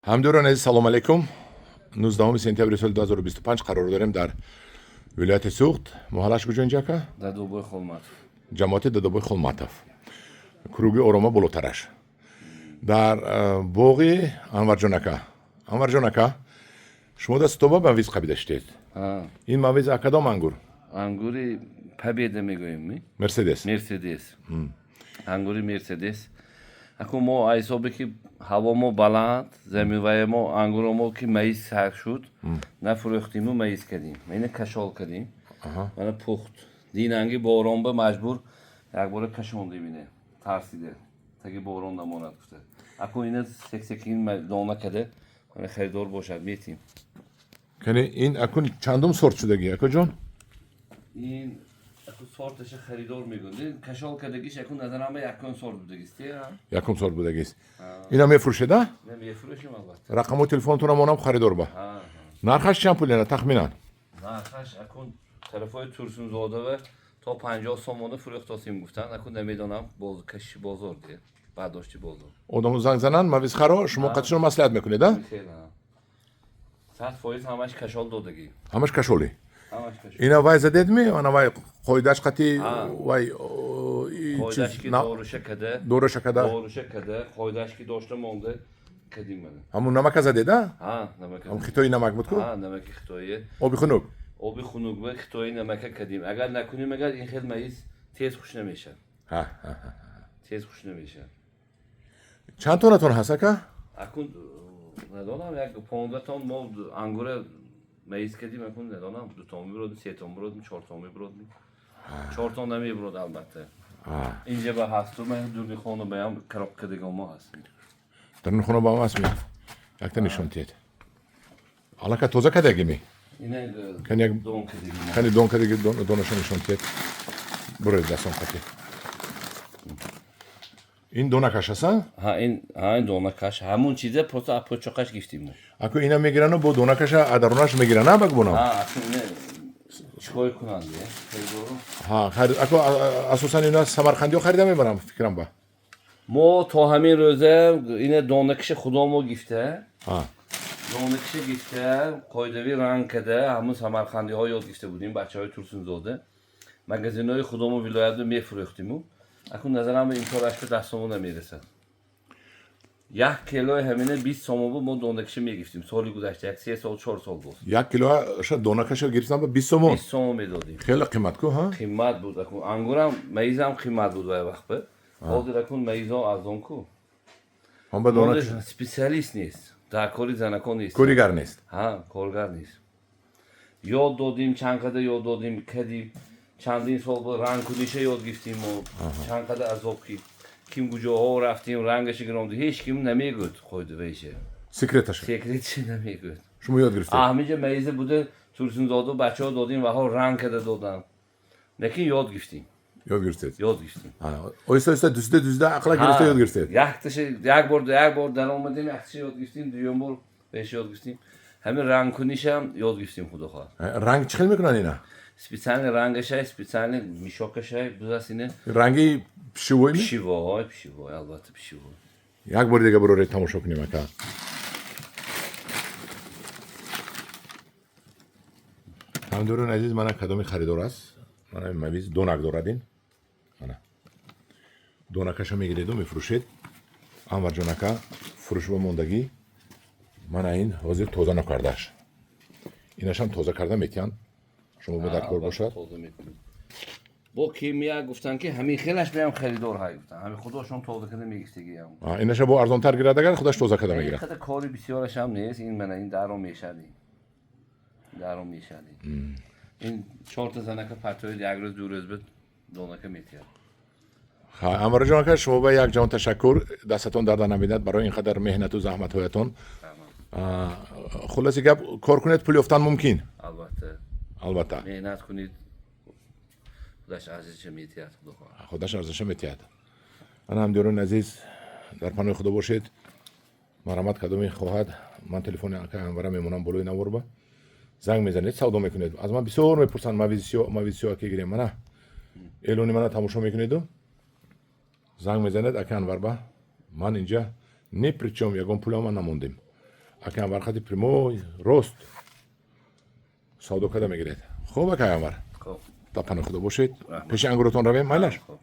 Ҳамдиёрони азиз, салом алейкум. 19 сентябри соли 2025 қарор дорем дар вилояти Суғд. Маҳаллаш куҷо инҷа, ака? Дадобои Холматов. Ҷамоати Дадобои Холматов, круги Орома болотараш, дар боғи Анварҷон ака. Анварҷон ака, шумо дастуба мавиз қабида шудед. Ин мавиз кадом ангур? Ангури Победа мегӯем ми? Мерседес. Мерседес, ангури Мерседес. Аку мо ҳисобе ки ҳаво мо баланд, заминвая мо ангуро мо ки маиз сар шуд, нафурӯхтиму маиз кардем, ина кашол кардем, мана пухт. Динанги борон ба маҷбур якбора кашондем, ине тарсиде таги борон намонад гуфта. Аку ина сексекин дона када, мана харидор бошад, метим. Кани, ин акун чандум сорт шудагӣ, акаҷон? Ин аку сорташа харидор мегӯянд. Кашол кардагиш аку назарам ба якум сорт будагист. Якум сорт будагист. Ина мефурӯшед, а? Ина мефурӯшем, албатта. Рақамҳои телефонтонро монам харидор ба. Нархаш чанд пул ина тахминан? Нархаш акун тарафҳои Турсунзода то 50 сомона фурӯхтосем гуфтанд. Акун намедонам, кашиши бозор де, бардошти бозор. Одамо занг зананд, мавизхаро, шумо қатишон маслиҳат мекунед, а? 100% ҳамаш кашол додагӣ. Ҳамаш кашолӣ? Ҳамаш кашол. Ина вай задедми, ана вай қоидааш қати вай? Қоидаш ки доруша када. Доруша када. Доруша када, қоидаш ки дошта монда кадим мана. Ҳамун намака задед, а? Ҳа, намака. Ҳамун хитои намак буд ку? Ҳа, намаки хитоие. Оби хунук. Оби хунук ба хитои намака кадим. Агар накунем, агар ин хел маиз тез хуш намешавад. Тез хуш намешавад. Чанд тонатон ҳаст, ака? Акун надонам, як 15 тон мо ангура маиз кардим. Акун надонам, 2 тон мебуродим, 3 тон мебуродим, 4 тон мебуродим. 4 тон намебурод, албатта. Инҷа ба ҳасту ман дурни хона баям коробка дигон мо ҳастем. Даруни хона ба ҳам ҳаст ми? Якта нишон диҳед. Аллака тоза кардагими? Ина. Кани як дон кардагим. Кани, дон кардагӣ, донаша нишон диҳед. Буред дастон қати. Ин донакаш аст, а? Ҳа, ин, ҳа, ин донакаш. Ҳамун чиза, просто апочоқаш гифтим мо. Аку ина мегирану бо донакаша адарунаш мегиран, а, багбонам? Ҳа, аку ина чикор кунанд, е? Харидору? Ҳа, харид аку асосан ина самарқандиҳо харида мебарам, фикрам ба. Мо то ҳамин рӯза ина донакаша худомо гифта. Донакаша гифта, қоидави ранг када, ҳамун самарқандиҳо ёд гифта будем, бачаҳои Турсунзода. Магазинҳои худомо вилоятро мефурӯхтиму. Акун назарам ба имсол ашка 10 сомон намерасад. 1 килои ҳамина 20 сомон буд, мо донакаша мегирифтем. Соли гузашта, як 3 сол, 4 сол боз. 1 килоша донакаша гирифтам ба 20 сомон? 20 сомон медодем. Хеле қимат ку, ҳа? Қимат буд. Акун ангурам, маизам қимат буд вай вақт ба. Ҳозир акун маизо арзон ку. Ҳам ба донакаша. Специалист нест. Дар кори занакон нест. Коригар нест. Ҳа, коргар нест. Ёд додим, чанд қадар ёд додим, кадим. Чандин сол бо рангкуниша ёд гирифтем мо. Чанд қадар азоб ки ким куҷоҳо рафтем, ranгаша гиромдем. Ҳеҷ ким намегӯяд қоидаваиша. Секреташа. Секретша намегӯяд. Шумо ёд гирифтед. Ҳаминҷа маиза буда, Турсунзоду бачаҳо додим, ваҳо ранг када додам. Лекин ёд гирифтем. Ёд гирифтед. Ёд гирифтем. Оҳиста оҳиста, дузда дузда, ақла гирифта ёд гирифтед. Якташа як бор, як бор даромадем, якташа ёд гирифтем, дуюм бор беш ёд гирифтем. Ҳамин рангкунишам ёд гирифтем, худо хоҳад. Ранг чӣ хел мекунанд ина? Специальный рангашай, специальный мешокашай, бузас ине. Ранги пищевой ми? Пищевой, пищевой, албатта, пищевой. Як бори дига буроред, тамошо кунем, ака. Ҳамдорон азиз, мана кадоми харидор аст, мана мавиз донак дорад ин, мана донакаша мегиреду мефурӯшед. Анварҷон ака, фурӯшба мондагӣ. Мана ин ҳозир тоза накардааш, инашам тоза карда метиҳанд, шумо ба дар кор бошад. Тоза мекунем. Бо кимия гуфтанд ки ҳамин хелаш меам харидор ҳай гуфтанд. Ҳамин худошон тоза карда мегирифтагиам. Инаша бо арзонтар гирад, агар худаш тоза карда мегирад. Қадар кори бисёраш ҳам нест. Ин мана ин даро мешад ин. Даро мешад ин. Ин чорта занака партоид, як рӯз, 2 рӯз бед донака метиҳад. Ҳа, Анварҷон ака, шумо ба як ҷаҳон ташаккур, дастатон дарда набинад барои ин қадар меҳнату заҳматҳоятон. Хулоси гап, кор кунед, пул ёфтан мумкин. Албатта. Албатта. Меҳнат кунед, худаш арзиша метиҳад, худо хоҳад. Худаш арзиша метиҳад. Ана, ҳамдиёрони азиз, дар паноҳи худо бошед. Марҳамат, кадоме хоҳад, ман телефони ака Анвара мемонам болои наворба, занг мезанед, савдо мекунед. Аз ман бисёр мепурсанд: мавизи сиёҳ ки гирем? Мана эълони мана тамошо мекунеду занг мезанед ака Анварба. Ман инҷа не причём, ягон пулам ман намондем. Акай Анвар хати прямой рост савдо карда мегиред. Хуб, акай Анвар, Хуб. Ба паноҳи Худо бошед. Пеши ангуротон равем, майлаш. Хуб.